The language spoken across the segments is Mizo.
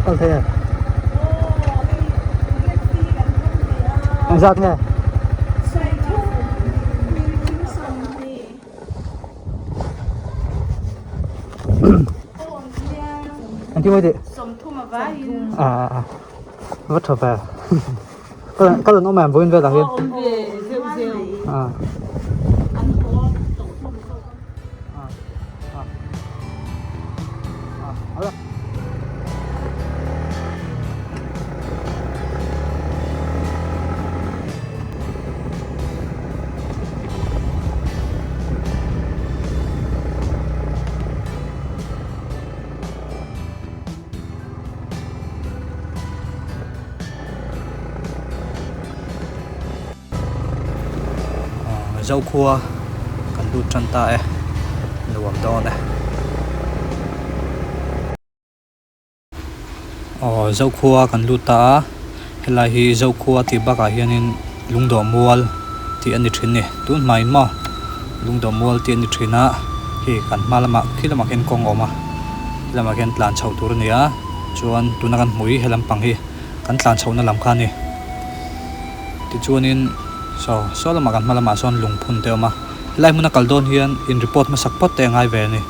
Kal thei e. Engzat nge? Engtin mawi tih? A a a. Va tha ve. Kal an awm em vawiin velah hian? A. Zokhua kan lut tan ta e nuam dawn e. Aw Zokhua kan lut ta a helai hi Zokhua tih bakah hianin Lungdawh mual tih a ni thin a ni tun hmaiin maw Lungdawh mual tih a ni thin a hei kan hma lamah khi lamah khian kawng a awm a khi lamah khian tlan chhoh tur a ni a chuan tuna kan hmuh hi he lampang hi kan tlan chhohna lam kha a ni tichuanin saw saw lamah kan hma lamah sawn lungphun te a awm a helai hmuna kal dawn hian in report hmasak phawt te a ngai ve a ni.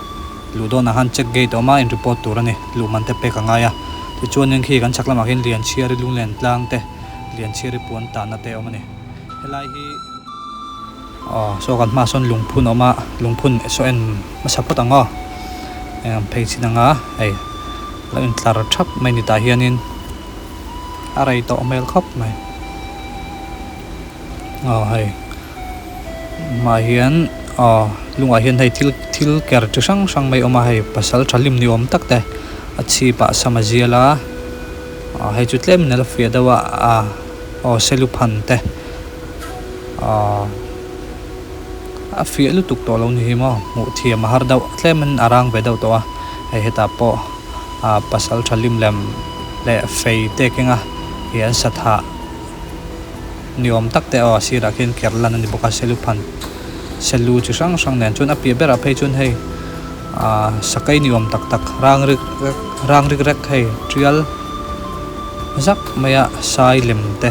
Luh dawnah khan check gate a awm a, in report tur a ni. Luh man te pek a ngai a. Tichuanin khi kan chhak lamah khian Lianchhiari lunglen tlang te, Lianchhiari puan tahna te a awm a ni. Helai hi aw saw kan hmaah sawn lungphun a awm a, lungphun saw en hmasa phawt ang aw. Eng ang phei chin anga hei lo intlar thap mai ni tah hianin a rei tawh hmel khawp mai. Aw hei. Hmaah hian aw lungah hian hei thil thil ker chi hrang hrang mai a awm a hei pasal tha hlim ni awm tak te a chhip ah sam a zial a aw hei chu tlem in a la fiah deuh a ah aw seluphan te aw a fiah lutuk tawh lo ni hi maw hmuh thiam a har deuh tlem in a rang ve deuh tawh a hei hetah pawh ah pasal tha hlim lem leh fei te keng a ih an sathah. Ni awm tak te aw a sirah khian ker lan a ni bawk a seluphan selu chi hrang hrang nen chuan a piah berah phei chuan hei ahh sakei ni awm tak tak rang rik rek rang rik rek hei tial zak mai a sai lem te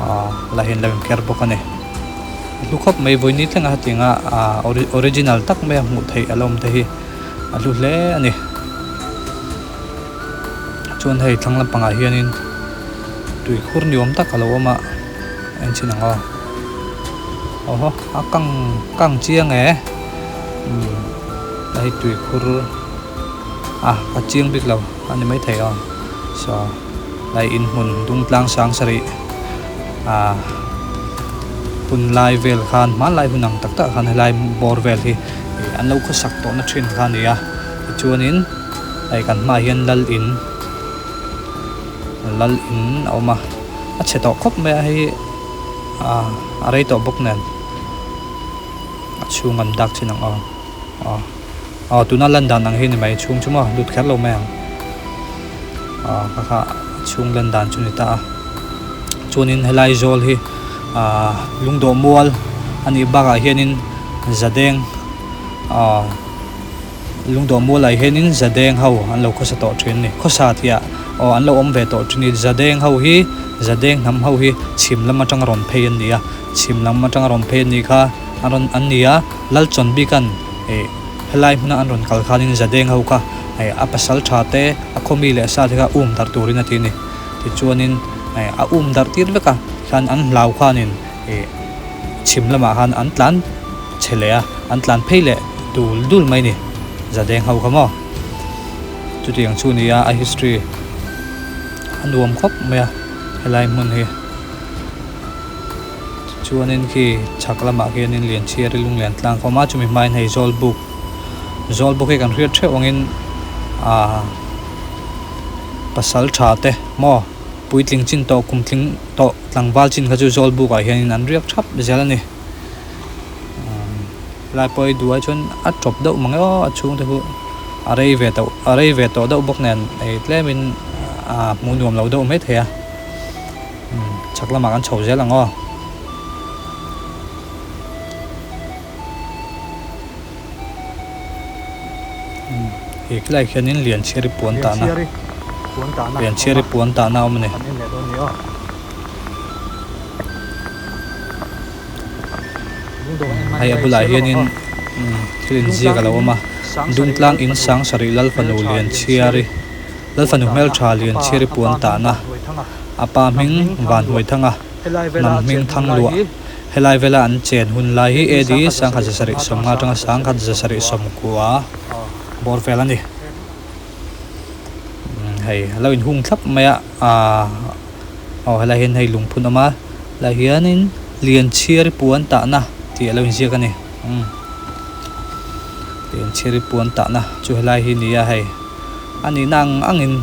ahh la hian lo inker bawk a ni a hlu khawp mai vawiin ni thleng a hetiang a ahh original tak mai a hmuh theih a la awm te hi a hlu hle a ni. Chuan hei thlang lampangah hianin tuikhur ni awm tak a lo awm a en chhin ang aw aw haw a kang kang chiang e umm hei tuikhur a ka chiang bik lo a ni maithei aw saw lai inhmun dung tlang sang sarih ah hun lai vel khan hmanlai hun ang tak tak khan helai bawr vel hi an lo khawsak tawhna thin kha a ni a tichuanin. Hei kan hmaah hian lal in lal in a awm a a chhe tawh khawp mai a hei ah a rei tawh bawk nen a chhung an dak chin ang aw aw aw tuna lan dan ang hi ni mai chhung chu maw lut kher lo mai ang aw kha kha a chhung lan dan chu ni ta a chuanin helai zawl hi ah lungdawh mual a nih bakah hianin zadeng ah. Lungdawh mualai hianin Zadeng ho an lo khawsa tawh thin a ni. Khawsa tihah aw an lo awm ve tawh thin a ni. Zadeng ho hi Zadeng hnam ho hi chhim lam atanga rawn phei an ni a. Chhim lam atanga rawn phei an nih kha an rawn an ni a. Lalchawn bikan ih helai hmuna an rawn kal khanin Zadeng ho kha ih a pasal tha te a khawmi leh sa te kha um darh turin a ti a ni. Tichuanin ih a um darh tir vek a khan an hlau khanin ih chhim lamah khan an tlan chhe leh a, an tlan phei leh dul dul mai ni, Zadeng ho kha maw? Chutiang chu nia a history a nuam khawp mai a helai hmun hi. Chuanin khi chhak lamah khianin Lianchhiari Lunglen tlang khawm a, chumi hmain hei Zawlbuk, Zawlbuk hi kan hriat theuh angin aaa pasal tha te maw puitling chin tawh kumtling tawh tlangval chin kha chu Zawlbuk ah hianin an riak thap zel a ni. Helai pawh hi duh ai chuan a tawp deuh mang e aw a chhung te chu a rei ve tawh a rei ve tawh deuh bawk nen hei tlem in ah hmuh nuam lo deuh mai thei a umm chhak lamah kan chho zel ang aw. He khilai khianin Lianchhiari puan tahna. Lianchhiari puan tahna a awm a ni. Hei a bulah hianin thil inziak a lo awm a, Dungtlang in sang sarih Lalfanu Lianchhiari, Lalfanu hmeltha Lianchhiari puan tahna, a pa hming Vanhnuaithanga, hnam hming Thangluah, helai vela an chen hun lai hi AD 1750 atanga 1790 bawr vel a ni. Hei a lo inhung thlap mai a aaa aw helai hian hei lungphun a awm a helai hianin Lianchhiari puan tahna tih a lo inziak a ni umm Lianchhiari puan tahna chu helai hi ni a hei a nihna ang angin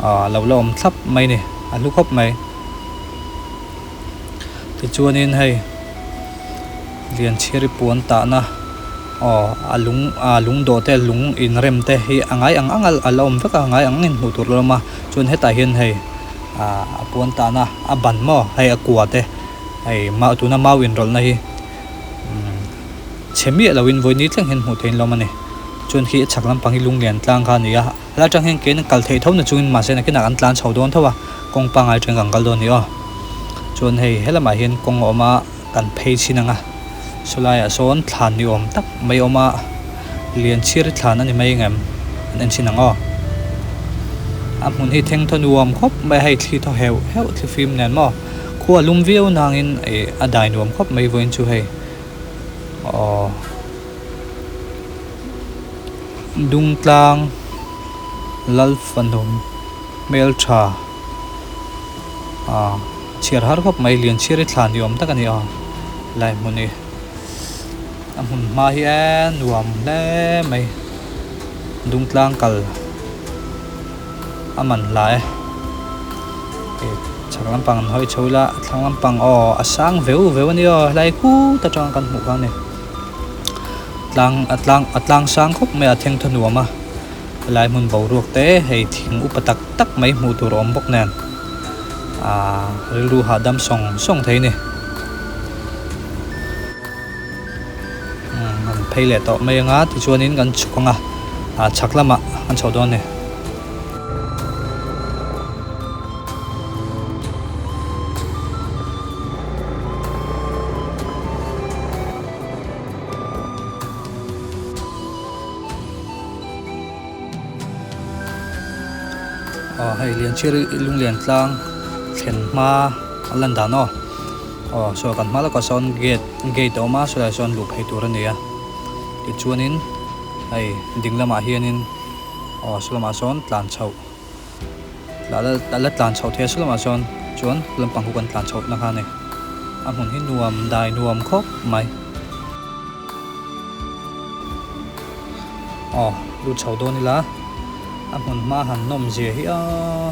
aaa lo la awm thlap mai a ni a hlu khawp mai tichuanin hei Lianchhiari puan tahna aw a lung ah lung dawh te lung inrem te hi a ngai ang ang a la awm vek a a ngai ang angin hmuh tur a la awm a chuan hetah hian hei ah a puan tahna a ban maw hei a kua te hei mau tuna mau inrawlhna hi umm chhe miah loin vawi ni thleng hian hmuh theihin la awm a ni chuan khi a chhak lampang hi lunglian tlang kha a ni a helai atang hian kein kal theih tho na chungin mahse nakinah kan tlan chho dawn tho a kawng pangngai atangin kan kal dawn a ni aw chuan hei helamah hian kawng a awm a. Kan phei chhin ang a, sawlaiah sawn thlan ni awm tak mai a awm a, Lianchhir thlan a ni mai ang em? An en chhin ang aw. A hmun hi theng thaw nuam khawp mai a, hei thli thaw heuh heuh thli fim nen maw? Khua a lum viau nangin ih a dai nuam khawp mai vawiin chu hei aw Dungtlang Lalfanu hmeltha ah. Chhiar har khawp mai Lianchhiar hi thlan ni awm tak a ni a lai hmun hi a hmun hma hi e nuam hle mai Dungtlang kal a man hla e ih chhak lampang an hawi chho ila thlang lampang aw a sang veu veu a ni aw helai khut atanga kan hmuh kha a ni tlang a tlang a tlang sang khawp mai a thengthaw nuam a. Helai hmun boruak te hei thing upa tak tak mai hmuh tur a awm bawk nen aaa rilru hahdam sawng sawng thei a ni. Umm han phei leh tawh mai anga tichuanin kan chhuk anga ah chhak lamah kan chhoh dawn a ni. Aw hei Lianchhiar lunglian tlang thlen hma a lan dan aw aw saw kan hma lawkah sawn gate gate a awm a sawlaiah sawn luh phei tur a ni a tichuanin hei ding lamah hianin aw saw lamah sawn tlan chhoh a la tlan chhoh thei a saw lamah sawn chuan lampang khu kan tlan chhoh na kha a ni a hmun hi nuam dai nuam khawp mai. Aw lut chho dawn ila a hmun hma han nawm zia hi aaa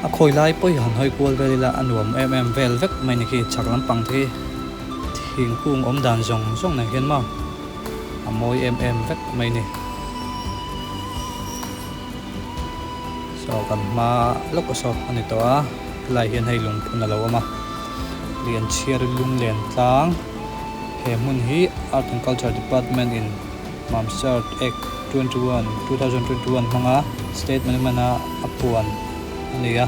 a khawi lai pawh hi han hawi kual vel ila a nuam em em vel vek mai ni khi chhak lampang te hi thingkung awm dan zawng zawng nen hian maw a mawi em em vek mai ni. Saw kan hma lawk a saw a ni tawh a helai hian hei lungphun a lo awm a Lianchhiar lunglen tlang he hmun hi Art and Culture Department in Mamsart Act 21 2021 hmanga State Monument a a puan a ni a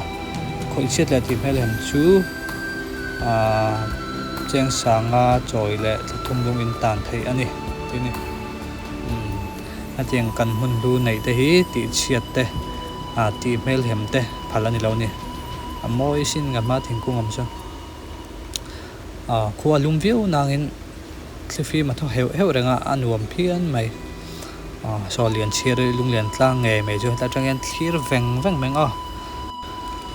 khawih chhiat leh tih hmel hem chu ahh cheng sanga chawi leh thla thum lung in tan theih a ni tih a ni umm. Hetiang kan hmun hlu neih te hi tih chhiat te ah tih hmelhem te phal a ni lo a ni. A mawi sin ka hma thingkung awm chu. Ah khua a lum viau nangin thlifim a thaw heuh heuh reng a, a nuam phian mai. Ah saw Lianchhiari lunglian tlang ngei mai chu heta atang hian thlir veng veng mai ang aw.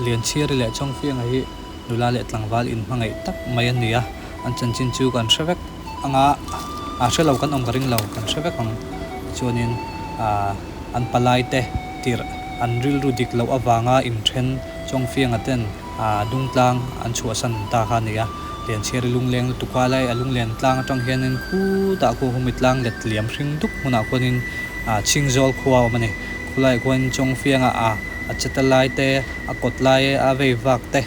Lianchhiari leh Chawngfianga hi nula leh tlangval inhmangaih tak mai an ni a, an chanchin chu kan hre vek. Anga a hre lo kan awm ka ring lo kan hre vek ang chuanin ah an palai te tirh an rilru dik loh avanga inthen Chawngfianga ten ah Dungtlang an chhuahsan ta kha a ni a, Lianchhiari lungleng lutuk a lai a lunglen tlang atang hianin khutah khuan humi tlang let liam hring dup hmunah khuanin ah Chhingzawl khua a awm a ni khulaiah khuan Chawngfianga ah a cheta lai te a kawt lai a vei vak te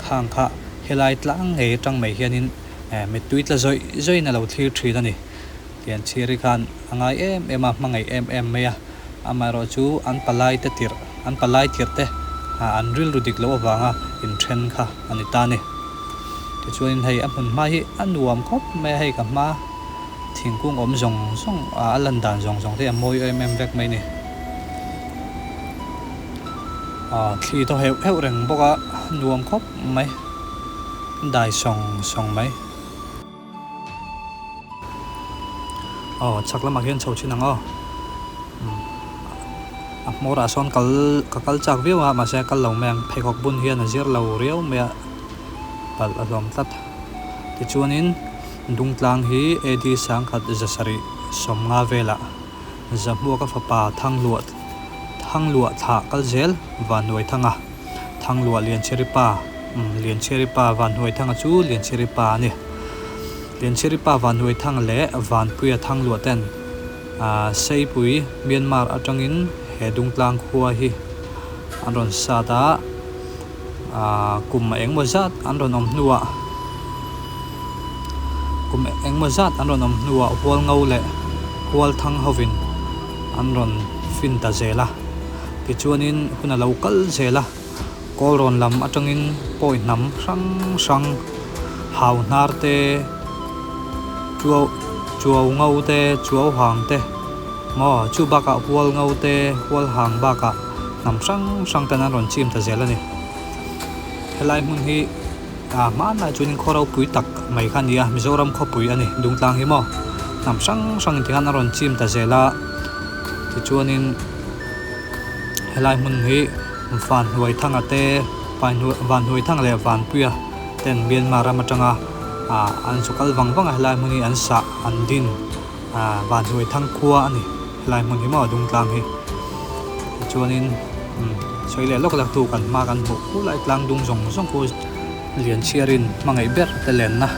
khang kha helai tlang ngei atang mai hianin. Mittui tla zawih zawihin a lo thlir thin a ni. Lianchhiri khan a ngai em em a, hmangaih em em mai a. Amaherawh chu an palai te tirh, an palai tirh te an rilru dik loh avanga inthen kha a ni ta a ni. Tichuanin hei a hmun hma hi a nuam khawp mai a, hei ka hma thingkung awm zawng zawng a lan dan zawng zawng te hi a mawi em em vek mai a ni. Aw thli thaw heuh heuh reng bawk a, nuam khawp mai, dai sawng sawng mai. Aw chhak lamah khian chho thin ang aw umm a hmawrah sawn kal ka kal chak viau a mahse a kal lo mai ang pheikhawk bun hian a zir lo riau mai a palh a hlawm tlat tichuanin Dungtlang hi AD sangkhat zasarih sawmnga velah Zahmuaka fapa Thangluah Thangluah thlah kal zel Vannuaithanga Thangluah Lianchheri pa umm Lianchheri pa Vannuaithanga chu Lianchheri pa a ni. Lianchheri pa Vannuaithanga leh Vanpuia Thangluah ten ah Seipui Myanmar atangin he Dungtlang khua hi an rawn sat a. Aaa kum engmaw zat an rawn awm hnuah kum engmaw zat an rawn awm hnuah Hualngo leh Hualthang hovin an rawn fin ta zel a. Tichuanin hun a lo kal zel a, Kawlrawn lam atangin pawi hnam hrang hrang hau hnar te, Chuau Chuau ngo te, Chuau hang te maw chu bakah Hualngo te, Hualhang bakah hnam hrang hrang ten an rawn chim ta zel a ni. Helai hmun hi ah hmanlai chuanin khaw ropui tak mai kha a ni a, Mizoram khawpui a ni Dungtlang hi maw hnam hrang hrang in tikhan a rawn chim ta zel a, tichuanin helai hmun hi Vanhnuaithanga te Vanhnuaithanga leh Vanpuia ten Myanmar ram atanga ah an zu kal vang vang a helai hmun hi an sah an din. Aaa Vanhnuaithang khua a ni helai hmun hi maw Dungtlang hi tichuanin umm sawi leh lawk lak tu kan hma kan hmuh khu lai tlang dung zawng zawng khu Lianchhiarin hmangaih ber te lenna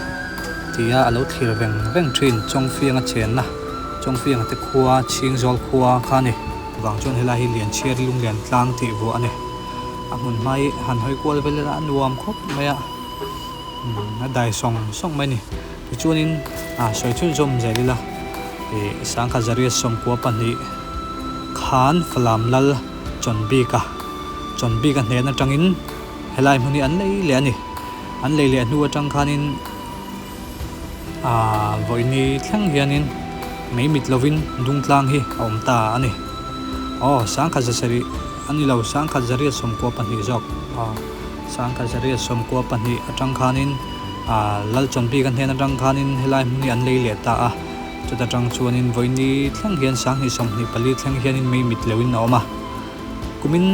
tia a lo thlir veng veng thin Chawngfianga chenna Chawngfianga te khua Chhingzawl khua kha a ni vang chuan helai hi Lianchhiar Lunglian tlang tih vuah a ni a hmun hma hi han hawi kual vel ila a nuam khawp mai a. A dai sawng sawng mai a ni. Tichuanin a sawi chhunzawm zel ila ih Sangkhat Zariat sawmkua pahnih khan Falam Lal Chawnbika Chawnbika hnen atangin helai hmun hi an lei leh a ni. An lei leh hnu atang khanin aaa vawiini thleng hianin mei mit lovin Dungtlang hi a awm ta a ni. Aw Sangkhat Zasarih a ni lo Sangkhat Zariat sawmkua pahnih zawk aw. Sangkazariat 12 atang khanin Lalchawnbika hnen atang khanin helai hmun hi an lei leh ta a, chuta tang chuanin vawiini thleng hian 2024 thleng hianin mei mit loin a awm a. Kumin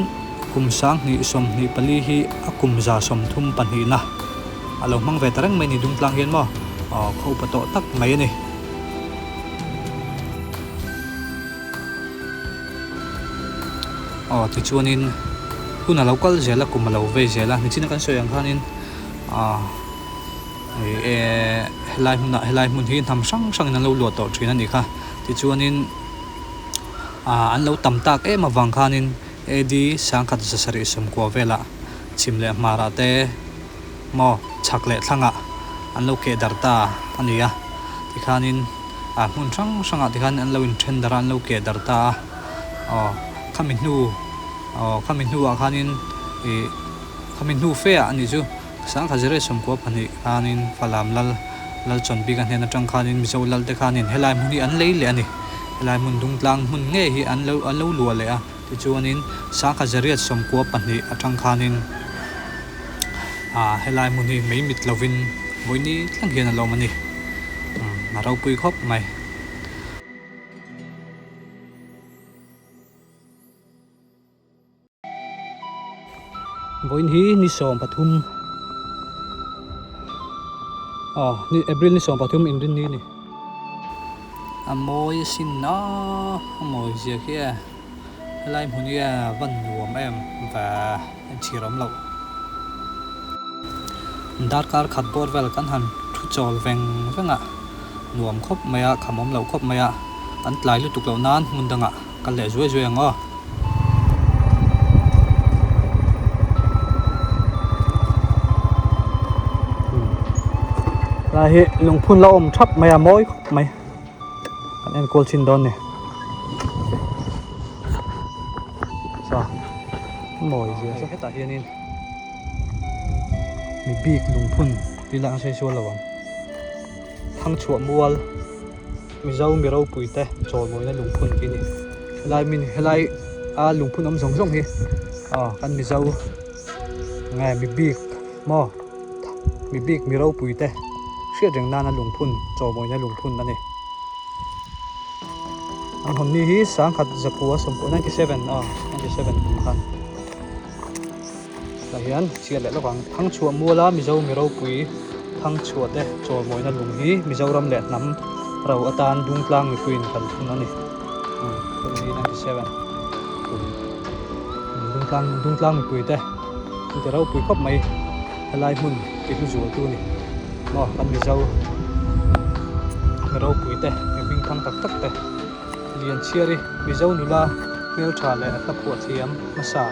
kum 2024 hi a kum 34 na a lo hmang ve ta reng mai ni Dungtlang hian maw khaw upa tawh tak mai a ni. Aw tichuanin hun a lo kal zel a kum a lo vei zel a nichina kan sawi ang khanin ah eh helai hmunah helai hmun hi hnam hrang hrangin an lo luah tawh thin a nih kha tichuanin ah an lo tam tak em avang khanin AD 1770 velah chhim leh hmarah te maw chhak leh thlangah an lo keh darh ta a ni a tikhanin ah hmun hrang hrangah tikhan an lo inthen darh a an lo keh darh ta a aw khami hnu aw khami hnuah khanin ih khami hnu fe ah a nih chu 1942 khanin Falam lal Lalchawnbika hnen atang khanin Mizo lal te khanin helai hmun hi an lei leh a ni helai hmun Dungtlang hmun ngei hi an lo an lo luah leh a. Tichuanin 1992 atang khanin ah helai hmun hi mei mit lovin vawiini thleng hian a lawm a ni. Umm a ropui khawp mai. Vawiin hi ni 13 aw ni April ni 13 inrinni a ni. A mawi asin a a mawi zia khi e. Helai hmun hi a van nuam em va enchhir awm loh. Darkar khat bawr vel kan han thu chawl veng veng a, nuam khawp mai a, kham awm loh khawp mai a, kan tlai lutuk loh nan hmun dangah kal leh zuai zuai ang aw. Helai hi lungphun la awm thap mai a, mawi khawp mai. Kan enkawl chin dawn ni. Mawi zia chu hetah hianin mi bik lungphun tih lah an sawi sual lo ang. Thangchhuah mual Mizo mi ropui te chawlmawina lungphun tih a ni. Helai min helai a lungphun awm zawng zawng hi aw kan Mizo nge mi bik maw mi bik mi ropui te hriat reng nana lungphun chawlmawina lungphun a ni. An hawn ni hi sangkhat zakua sawmkua 97 aw 97 kum khan tah hian chhiat leh lawk ang Thangchhuah muala Mizo mi ropui Thangchhuah te chawlmawina lung hi Mizoram leh hnam ro atan Dungtlang mipuiin kan thun a ni tun hi 97 kum Dungtlang Dungtlang mipui te an ti ropui khawp mai helai hmun ti hlu zual tu a ni maw kan Mizo mi ropui te mi hming thang tak tak te Lianchhiari Mizo nula hmeltha leh a hla phuah thiam hmasa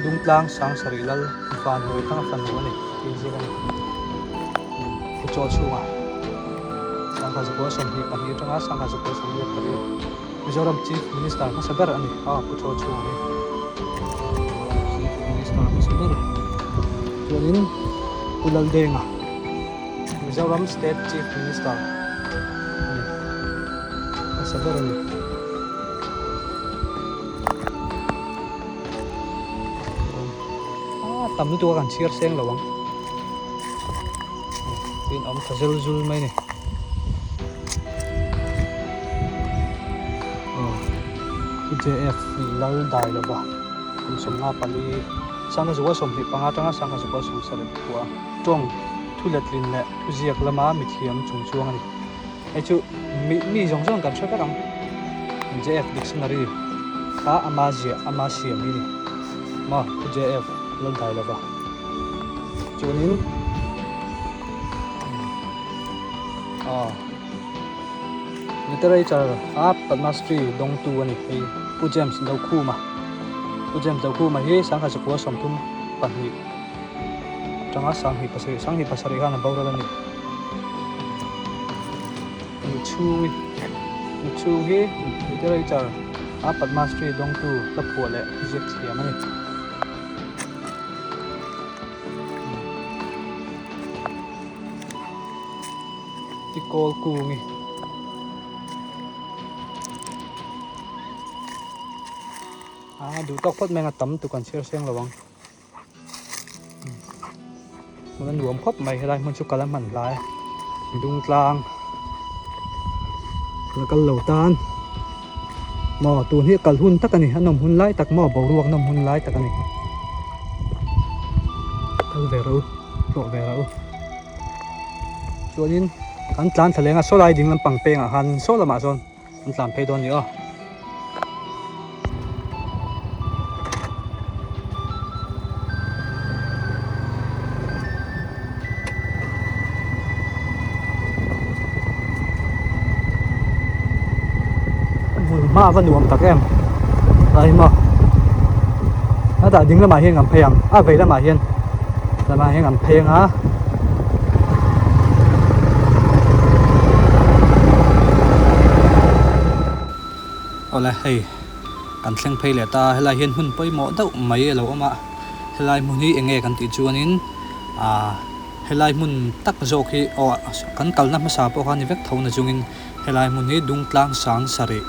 Dungtlang Sangsarih Lal Vannuai Thanga fanu a ni tih inziak a ni. Pu Chaw chhunga Sangkha 22 atanga Sangkha 28 Mizoram Chief Minister hmasa ber a ni a Pu Chaw chhunga hi Chief Minister hmasa ber chuanin Pu Laldenga Mizoram State Chief Minister a ni hmasa ber a ni. Ah tam lutuk a kan chhiar seng lo ang tin awm tha zel zul mai ni aw JF lal dai lova kum 54 sangha zual 25 atanga sangha zual 70 khua tawng thu letlin leh thuziak lama mithiam chungchuang a ni. Hei chu mi mi zawng zawng kan hre vek ang. JF dictionary kha ama ziah ama siam hi ni. Maw Pu JF Laldailova. Chuanin aw literature a Padma Shri dawngtu a ni hei Pu James Dokhuma. Pu James Dokhuma hi 1932 atanga 27 27 khan a boral a ni. Nuchhungi Nuchhung hi literature a Padma Shri dawngtu hla phuah leh ziak thiam a ni. Tikawl kungi A duh tawk phawt mai ang a tam tuk an chhiar seng lo ang. Hmun a nuam khawp mai helai hmun chu kal a hman hlai Dungtlang la kal lo tan maw tun hi kal hun tak a ni a nawm hun lai tak maw boruak nawm hun lai tak a ni kal ve rawh u tlawh ve rawh u chuanin kan tlan thla leng a saw lai ding lampang pengah khan saw lamah sawn. An tlan phei dawn ni aw. Hmun hma a va nuam tak em lai maw a dah ding lamah hian kan phei ang a vei lamah hian lamah hian kan phei ang a. Awle hei kan thleng phei leh ta helai hian hmun pawimawh deuh mai a lo awm a helai hmun hi eng nge kan tih chuanin ah helai hmun tak zawk hi aw kan kalna hmasa pawh kha a ni vek tho na chungin helai hmun hi Dungtlang sang sarih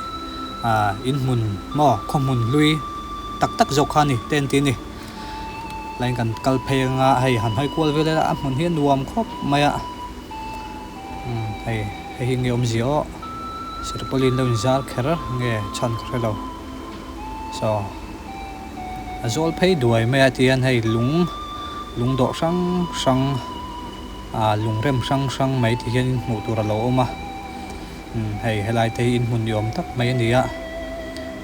ah inhmun maw khawhmun hlui tak tak zawk kha a ni te an ti a ni. Line kan kal phei anga hei han hawi kual vel ila a hmun hi a nuam khawp mai a umm hei hei hi nge awmzia aw silpaulin lo inzar kher nge chhan ka hre lo saw a zawl phei duai mai a tihian hei lung lung dawh hrang hrang ah lung rem hrang hrang mai ti hian hmuh tur a lo awm a umm hei helai te hi inhmun ni awm tak mai a ni a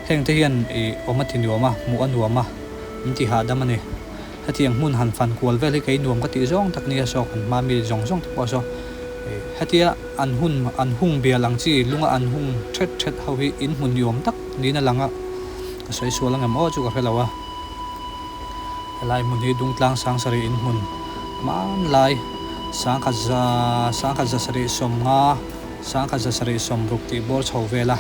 heng te hian ih awm a ti nuam a hmuh a nuam a. Min ti hahdam a ni. Hetiang hmun han fan kual vel hi kei nuam ka tih zawng tak nia saw kan hma mi zawng zawng te pawh saw hetia an hun an hung bial ang chi lunga an hung thet thet ho hi in hmun ni awm tak niin a lang a, ka sawi sual angem aw chu ka hre lo a. Helai hmun hi Dungtlang Sangsarih in hmun hmanlai sangkhat za sangkhat zasarih sawmnga sangkhat zasarih sawmruk tih bawr chho vel a.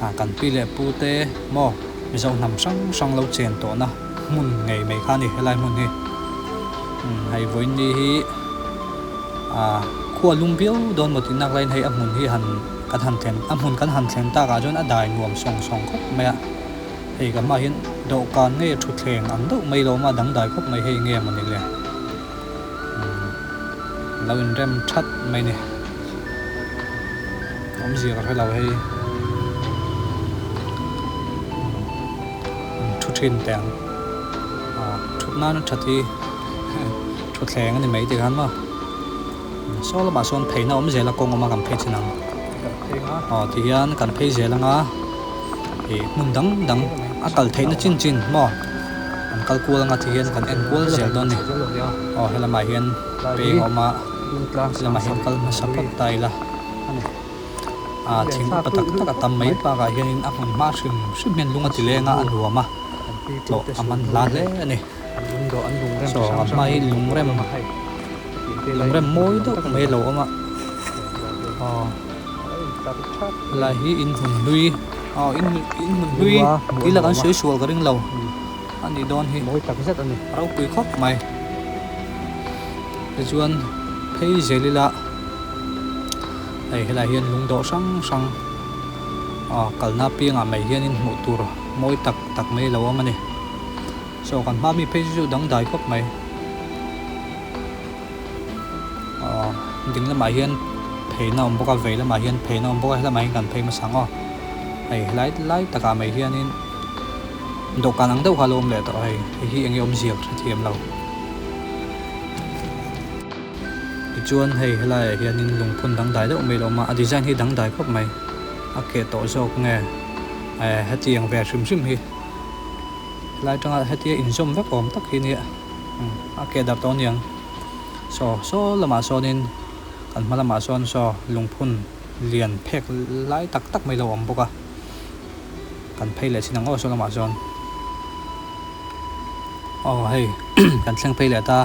Ah kan pi leh pu te maw Mizo hnam hrang hrang lo chen tawhna hmun ngei mai kha a ni helai hmun hi. Umm hei vawiin ni hi ah khua lum viau dawn maw tih nak laiin hei a hmun hi han kan han thlen a hmun kan han thlen takah chuan a dai nuam sawng sawng khawp mai a. Hei kan hmaah hian dawhkan nge thutthleng ang deuh mai lo awm a dangdai khawp mai hei nge mawni le umm lo inrem that mai ni awmzia ka hre lo hei umm thu thin teh ang ah thut nana that hi thutthleng a ni mai tikhan maw. Saw lamah sawn pheina awm zel a kawng awm a kan phei chin ang aw ti hian kan phei zel anga ih hmun dang dang a kal theihna chin chin maw an kal kual anga ti hian kan en kual zel dawn a ni aw helamah hian peng a awm a helamah hian kal hmasa phawt ta ila ah thing upa tak tak a tam mai bakah hianin a hmun hma hrim hrim hian lung a ti leng a a nuam a tlawh a man hla hle a ni. Saw a hma hi lungrem lungrem mawi deuh mai a lo awm a aw helai hi in hmun hlui aw in in hmun hlui tih lah kan sawi sual ka ring lo a nih dawn hi ropui khawp mai tichuan phei zel ila hei helai hian lungdawh hrang hrang aw kalna apiangah mai hianin hmuh tur mawi tak tak mai a lo awm a ni. Saw kan hma mi phei chu dangdai khawp mai. Aw ding lamah hian pheina a awm bawk a vei lamah hian pheina a awm bawk a helamah hian kan phei hmasa ang aw. Hei helai lai takah mai hianin dawhkan ang deuh kha a lo awm leh tawh hei hei hi enge awmzia ka hrethiam lo. Tichuan hei helaiah hianin lungphun dangdai deuh mai a lo awm a a design hi dangdai khawp mai a keh tawh zawk nge eh hetiang ve hrim hrim hi. Helai atanga hetia inzawm vek awm tak hi nia a keh darh tawh aniang. Saw saw lamah sawnin kan hma lamah sawn saw lungphun lian phek lai tak tak mai lo awm bawk a. Kan phei leh chin ang aw saw lamah sawn. Aw hei kan thleng phei leh ta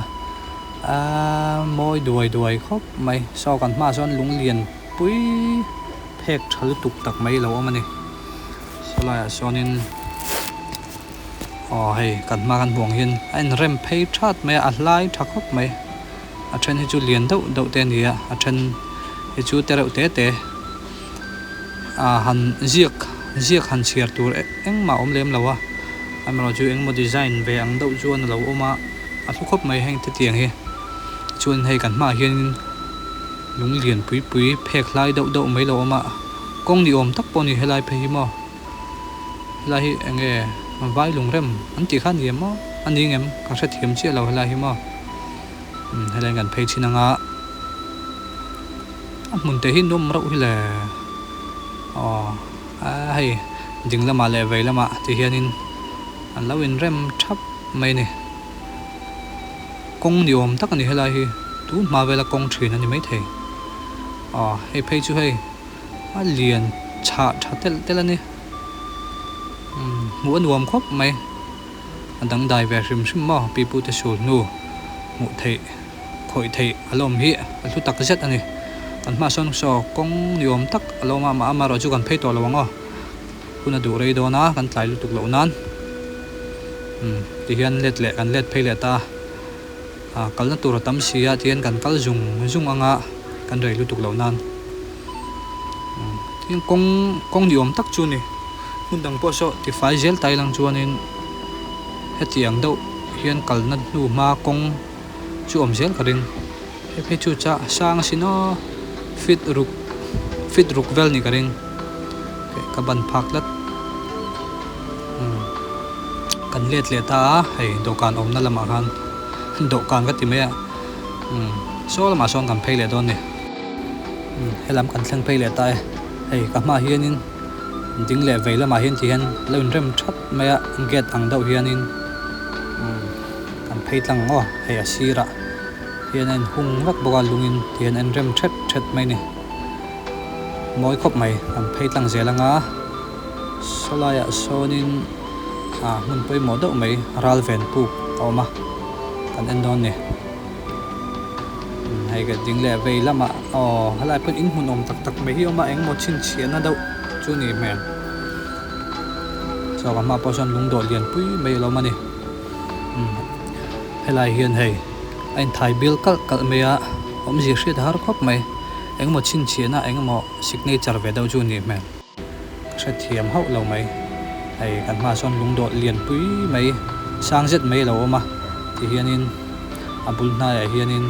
aaa mawi duai duai khawp mai. Saw kan hmaah sawn lung lian pui phek tha lutuk tak mai lo awm a ni. Saw laiah sawnin aw hei kan hma kan hmuh ang hian a inrem phei that mai a a hlai tha khawp mai a then hi chu lian deuh deuh te a ni a a then hi chu te reuh te te ah han ziak ziak han chhiar tur engmah a awm lem lo a amaherawhchu chu engemaw design ve ang deuh chuan a lo awm a a hlu khawp mai heng te tiang hi chuan hei kan hmaah hianin lung lian pui pui phek hlai deuh deuh mai lo awm a. Kawng ni awm tak pawh a ni helai phei hi maw? Helai hi eng nge vai lungrem an tih kha a ni em maw? A ni ngem? Ka hrethiam chiah lo helai hi maw? Umm helai kan phei thin anga a hmun te hi nawm reuh hi le aw a hei ding lamah leh vei lamah ti hianin an lo inrem thap mai a ni. Kawng ni awm tak a ni helai hi tun hma vela kawng thin a ni maithei aw hei phei chu hei. A lian chhah tha telh telh a ni. Umm hmuh a nuam khawp mai. A dangdai ve hrim hrim maw pi pu te sul hnu hmuh theih khawih theih a la awm hi a hlu tak zet a ni. Kan hmaah sawn saw kawng ni awm tak a lo awm a amah amaherawhchu kan phei tawh lo ang aw. Hun a duh rei dawn a kan tlai lutuk loh nan umm tihian let leh kan let phei leh ta a. Ah kalna tur a tam si a tihian kan kal zung zung ang a kan rei lutuk loh nan umm tin kawng kawng ni awm tak chu a ni hmun dang pawh saw tifai zel ta ilang chuanin heti ang deuh hian kalna hnu hma kawng chu awm zel ka ring hei phei chu chah sang asin aw feet ruk feet ruk vel nih ka ring ka ban phak tlat umm kan let leh ta a hei dawhkan awmna lamah khan dawhkan ka ti mai a umm saw lamah sawn kan phei leh dawn a ni umm helam kan thleng phei leh ta e hei ka hmaah hianin ding leh vei lamah hian ti hian a lo inrem that mai a gate ang deuh hianin umm kan phei tlang ang aw hei a sirah hian a inhung vek bawk a lungin ti hian a inrem thet thet mai a ni. Mawi khawp mai kan phei tlang zel anga saw laiah sawnin ah hmun pawimawh deuh mai ral ven puk a awm a kan en dawn ni hei ka ding leh vei lamah aw helai pawh in hmun awm tak tak mai hi a awm a engemaw chhinchhiahna deuh chu a nih hmel chuan ka hmaah pawh sawn lungdawh lian pui mai a lo awm a ni. Umm helai hian hei a inthai bial kalh kalh mai a, awmzia hriat a har khawp mai. Engemaw chhinchhiahna engemaw signature ve deuh chu a nih hmel. Ka hrethiam hauh lo mai. Hei kan hmaah sawn lungdawh lianpui mai sang zet mai a lo awm a, ti hianin a bul hnaiah hianin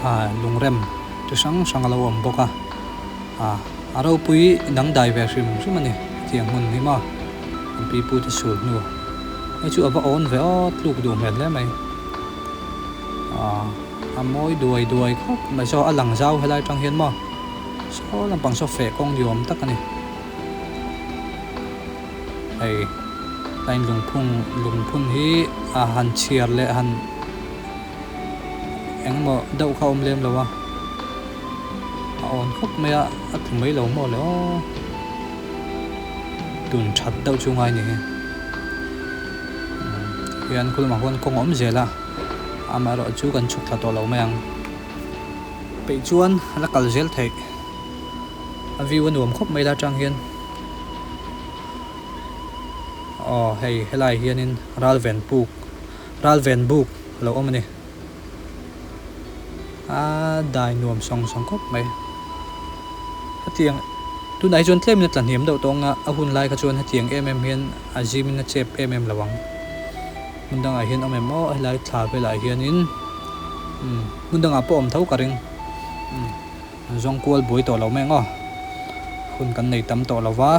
ah lungrem chi hrang hrang a lo awm bawk a, ah a ropui dangdai ve hrim hrim a ni hetiang hmun hi maw kan pi pu te sul hnu hei chu a va awn ve aw tluk duh hmel hle mai ah a mawi duai duai khawp mai saw a lang zau helai atang hian maw. Saw lampang saw feh kawng ni awm tak a ni. Hei line lungphung lungphun hi a han chhiar leh han engemaw deuh kha a awm lem lo a, a awn khawp mai a, a tlu mai lo maw le aw. Tun that deuh chu ngai ni hi. Hian khu lamah khuan kawng a awm zel a, amaherawhchu chu kan chhuk thla tawh lo mai ang. Peih chuan a la kal zel theih. A view a nuam khawp mai la atang hian. Aw hei helai hianin ralven puk ralven buk a lo awm a ni. A dai nuam sawng sawng khawp mai. Hetiang tunah hi chuan tlemin a tla hniam deuh tawh ang a, a hun lai kha chuan hetiang em em hian a zimin a chep em em lo ang. Hmun dangah hian awm em aw helai thla velah hianin umm hmun dangah pawh awm tho ka ring umm an zawng kual buai tawh lo mai ang aw hun kan nei tam tawh lo va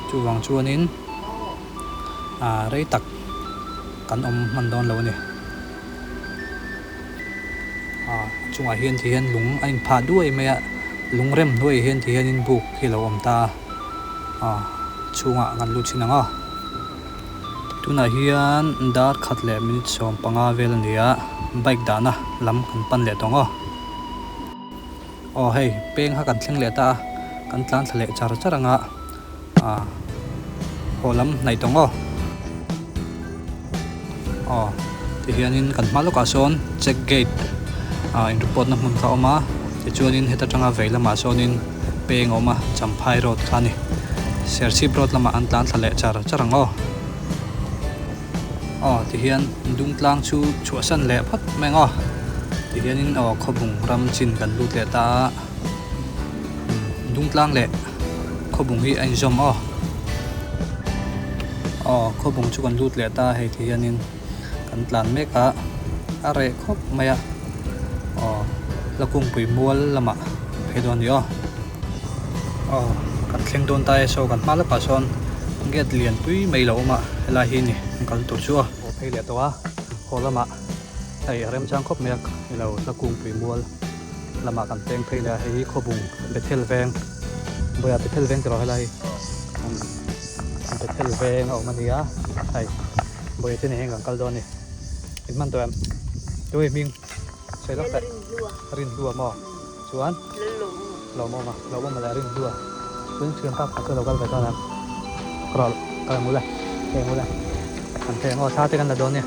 chuvang chuanin ah rei tak kan awm hman dawn lo a ni ah a chungah hian ti hian lung a inphah duai mai a lung rem hnuaiah hian ti hianin buk hi a lo awm ta a ah chhungah kan lut thin ang aw. Tunah hian dar khat leh minute 15 vel a ni a, bike dahna lam kan pan leh tawng aw. Aw hei peng kha kan thleng leh ta a, kan tlan thla leh char char ang a, ah haw lam hnaih tawng aw. Aw tihianin kan hma lawkah sawn check gate ah in report na hmun kha a awm a tichuanin heta tanga vei lamah sawnin peng a awm a Champhai road kha a ni Serchhip road lamah an tlan thla leh char char ang aw. Aw tihian Dungtlang chu chhuahsan leh phawt mai ang aw tihianin aw Khawbung ram chin kan lut leh ta a Dungtlang leh Khawbung hi a inzawm aw. Aw khawbung chu kan lut leh ta hei ti hianin kan tlan mek a a reh khawp mai a aw la kungpui mual lamah phei dawn a ni aw aw kan thleng dawn ta e saw kan hma lawkah sawn gate lian pui mai lo awm a helai hi ni an kal tur chu aw. Haw phei leh tawh a haw lamah hei a remchang khawp mai a ilo la kungpui mual lamah kan peng phei leh a hei hi khawbung Bethel veng Bawiha Bethel veng tiraw helai hi Bethel veng a awm a ni a hei Bawiha te nen hian kan kal dawn a ni in hman tawh em tu hi hming sawi lawk teh Rinhlua maw chuan Lawmawma Lawmawma leh Rinhlua chuan thian pa pakhat chu a lo kal ve dawn a kawr kal ang ule phei ang ule kan phei ang aw thla te kan la dawn nia.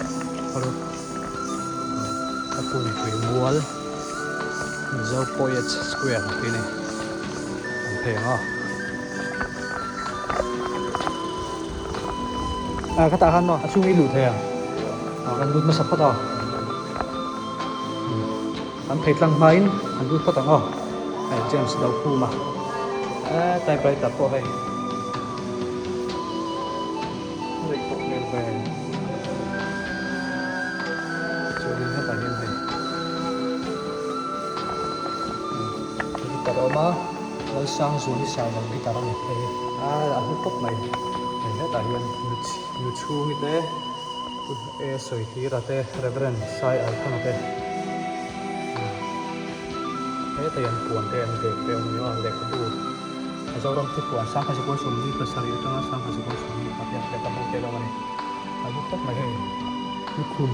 A kungpui mual Mizo Poets Square ang tih a ni an phei ang aw. Ah khatah khan maw a chhung i luh thei ang ah kan lut hmasa phawt aw kan phei tlang hmain kan lut phawt ang aw hei James lo khum a eh typewriter pawh hei. Rei tawh hmel ve. Chuanin hetah hian hei guitar a awm a, Lalsangzuali Sailo guitar a ni hei hi. A a hlu khawp mai. Hei hetah hian nu chhungi te, Pu E Sawitira te, Reverend Sai Althanga te hetah hian puan te an bag te a awm a ni aw lehkhabu. Zoram thupuan 1947 atanga 1978 lehkhabu te lo a ni. A hlu khawp mai hei. Lukhum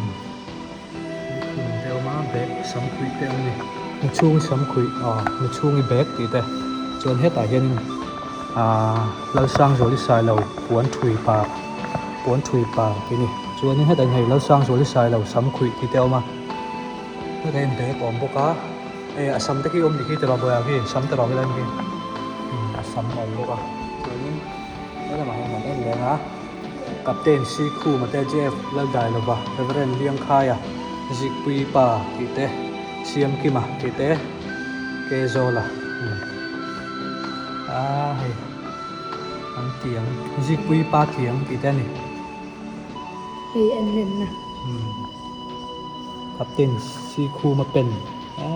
lukhum te a awm a, bag samkhuih te a awm a ni. Nuchhungi samkhuih aw nuchhungi bag tih te chuan hetah hianin aaa Lalsangzuali Sailo puan thui par puan thui par tih a ni. Chuanin hetah hian hei Lalsangzuali Sailo samkhuih tih te a awm a, hetah hian bag a awm bawk a. Hei a sam te khi awm ni khi tiraw bawiah khi sam tiraw khi lai khi a sam a awm bawk a chuanin helamah hian kan en leng a. Captain Sikhuma te, JF Laldailova, Reverend Liangkhaia, Zikpuii pa tih te, Siamkima tih te, Kezawla a hei an tiang Zikpuii pa tiang tih te a ni. Hei en hlenna. Captain Sikhuma pen a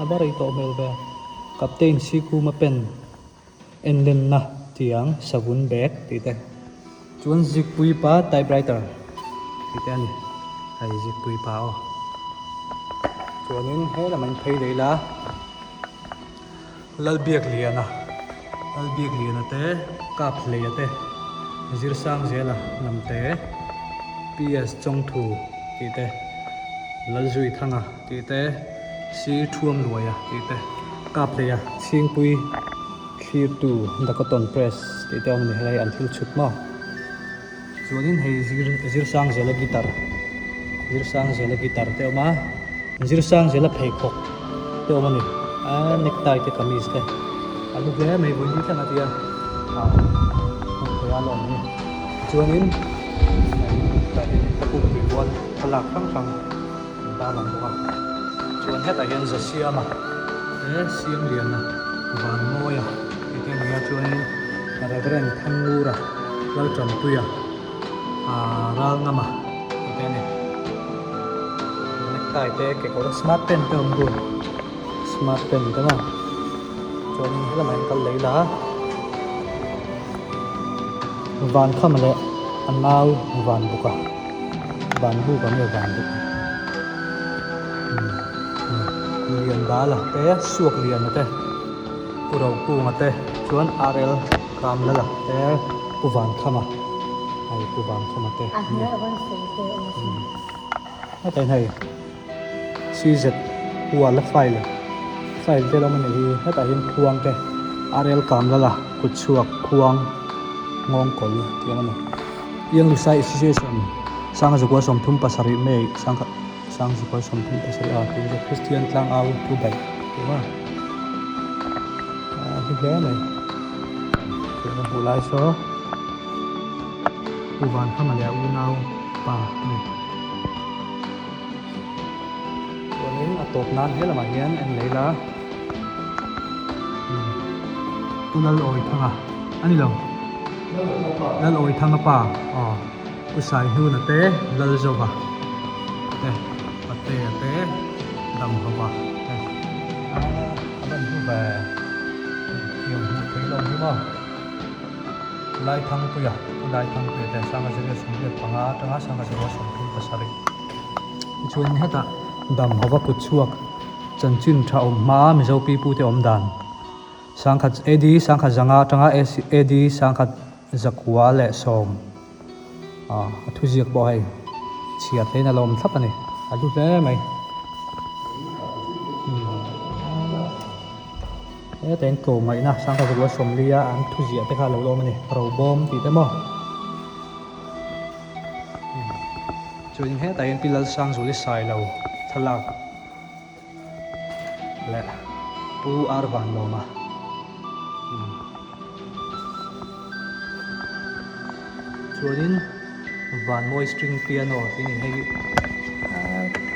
va rei tawh hmel ve. Captain Sikhuma pen. Enlenna tiang savun bag tih te chuan zikpui pa typewriter tih te a ni hei zikpui pa aw chuanin he lamah in phei leh ila Lalbiakliana Lalbiakliana te Kaphleia te Zirsangzela lam te PS Chawngthu tih te Lalzuithanga tih te Sir Thuamluaia tih te Kaphleia Chhingpui thlirtu The Cotton Press tih te awm a ni helai an thil chhut maw chuanin hei zir Zirsangzela guitar Zirsangzela guitar te awm a Zirsangzela pheikhawk te awm a ni a necktie te kamis te a hlu hle mai vawiin thleng a tia ah hmuh theih a la awm a ni chuanin tah hian thakungpui mual thlalak hrang hrang. An tarlang bawk a, chuan hetah hian Zasiama te Siamliana Vanmawia tih te a ni a, chuanin Reverend Thangngura Laltanpuia aaa Ralngama tih te a ni. Necktie te kekawr smart pant te a awm dun, smart pant te maw chuanin helamah hian kal leh ila Vankhama leh a nau Vanbuka. Van buk ang nge van buk Lian Dala te Suak Liana te Pu Rokunga te chuan RL Kamlala te Pu Vankhama hei Pu Vankhama te hetah hian hei CZ huala file file te lo awm a nih hi hetah hian khuang te RL Kamlala kutchhuak khuang nghawngkawl tih ang a ni. Young Lusai Association Sangzakua 37 May Sangzakua 37 a tih chu Kristian tlangau thu daih tih maw a hlu hle mai tuna hmuh lai saw Pu Vankhama leh a unau pa a ni chuanin a tawp nan he lamah hian en leh ila Pu Lalawithanga a ni lo. Lalawithanga pa aw Pu Saihnuna te Lalzova te Patea te Damhova te a a ban hnu ve thiam hmuh theih lo hi maw Laithangpuia Pu Laithangpuia te Sanga Zirlai 75 atanga Sanga Zirlai 37 tichuan hetah Damhova kut chhuak chanchin tha awm hma Mizo pipute awm dan. Sangkhat AD 1005 atanga AD 1110 a thuziak pawh hei chhiar theihin a lo awm thlap a ni, a hlu hle mai. Hetah hian tlawmngaihna 1040 a an thuziah te kha a lo la awm a ni, robawm tih te maw. Chuanin hetah hian Pi Lalsangzuli Sailo thlalak. leh Pu Ar Vanlawma chuanin Vanmawi string piano tih a ni hei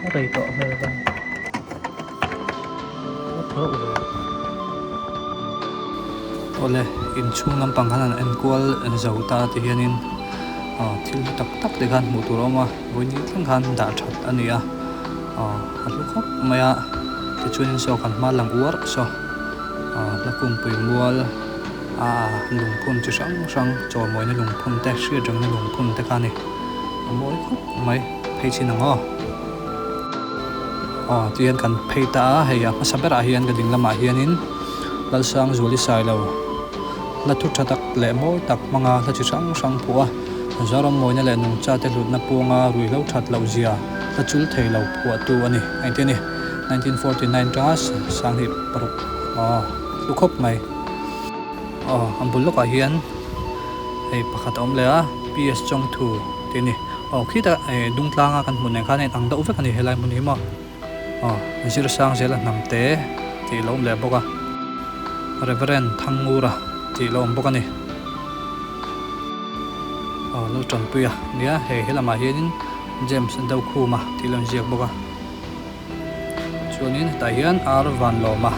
a rei tawh hmel ta awle inchhung lampang khan an enkual zo ta ti hianin thil hlu tak tak te khan hmuh tur a awm a. Vawiin thleng khan dah that a ni a, aw a hlu khawp mai a, tichuanin saw kan hma lang uar saw aw hla kungpui mual a lungphun chi hrang hrang chawimawina lungphun te hriat rengna lungphun te kha a ni a mawi khawp mai phei chin ang aw aw tihian kan phei ta a hei a hmasa berah hian ka ding lamah hianin Lalsangzuali Sailo hla thu tha tak leh mawi tak hmanga hla chi hrang hrang phuah a. Zoram mawina leh nungchate hlutna puanga ruihhlo that loh zia hla chul thei lo phuahtu a ni. Engtin ni? 1949 atanga 26 aw hlu khawp mai. Aw a bul lawkah hian hei pakhat a awm leh a, PS Chawngthu tih a ni. Aw khitah Dungtlanga kan hmuh nen khan a inang deuh vek a ni helai hmun hi maw. Aw Zirsang zela hnam te tih lo awm leh bawk a, Reverend Thangngura tih lo awm bawk a ni. Aw lo tanpui a nia hei helamah hianin James Dokhuma tih lo inziak bawk a chuanin hetah hian R Vanlawma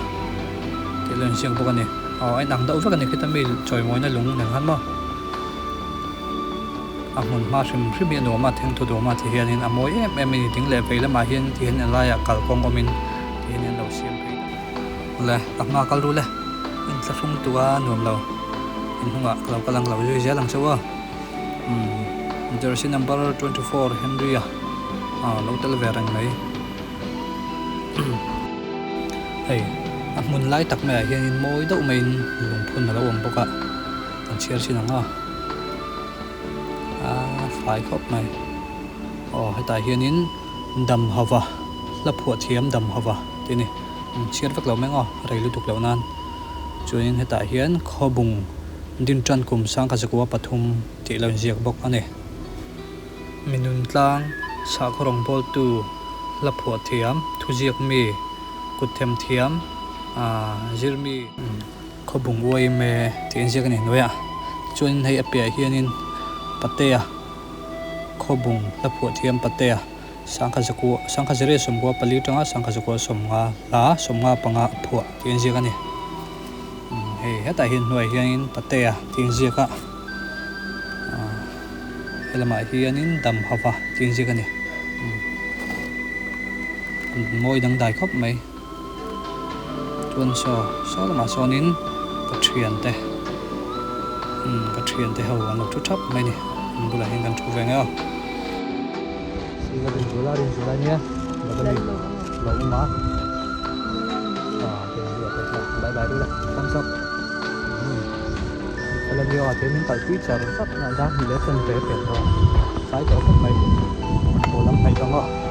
tih lo inziak bawk a ni aw a inang deuh vek a ni khita mi chawimawina lung nen khan maw a hmun hma hrim hrim hi a nuam a thengthaw duam a ti hianin a mawi em em a ni ding leh vei lamah hian ti hian a laiah kalkawng awmin ti hian an lo siam phei le ka hma kal ru le inthlahrung lutuk a nuam lo. In hnungah ka lo kal ang lo zui zel ang che u a umm jersey number 24 Henry a ah lo tel ve reng mai hei a hmun lai tak maiah hianin mawi deuh maiin lungphun a lo awm bawk a kan chhiar chin ang a ah fai khawp mai aw hetah hianin Damhava hla phuah thiam Damhava tih a ni chhiar vek lo mai ang aw rei lutuk loh nan. Chuanin hetah hian Khawbung Dinṭan kum Sangkazakua pathum tih lo inziak bawk a ni. Mi nuntlang, sahkhaw rawngbawltu, hla phuah thiam, thuziak mi, kut them thiam, zir mi, Khawbung uaime tih inziak a ni hnuaiah. Chuanin hei a piahah hianin Patea, Khawbung hla phuah thiam Patea, Sangkha zakua, sangkha zariat sawmkua pali atanga sangkha zakua sawmnga hla sawmnga panga a phuah tih an ziak a ni. Umm hei hetah hian hnuaiah hianin Patea tih an ziak a, ah helamah hianin Damhava tih an ziak a ni. Umm mawi dangdai khawp mai. Chuan saw saw lamah sawnin ka thiante umm ka thiante ho an lo thu thap mai a ni an bulah hian kan thu ve ngei a. Sila Rinzuala Rinzuala nia lo lo awm a ah Rinzuala te hian bye bye ru la thumbs up umm helai mi aw te min kalpui char char a dar hnih leh chanve pel dawn tlai tawh khawp mai haw lam hnaih tawh ang aw.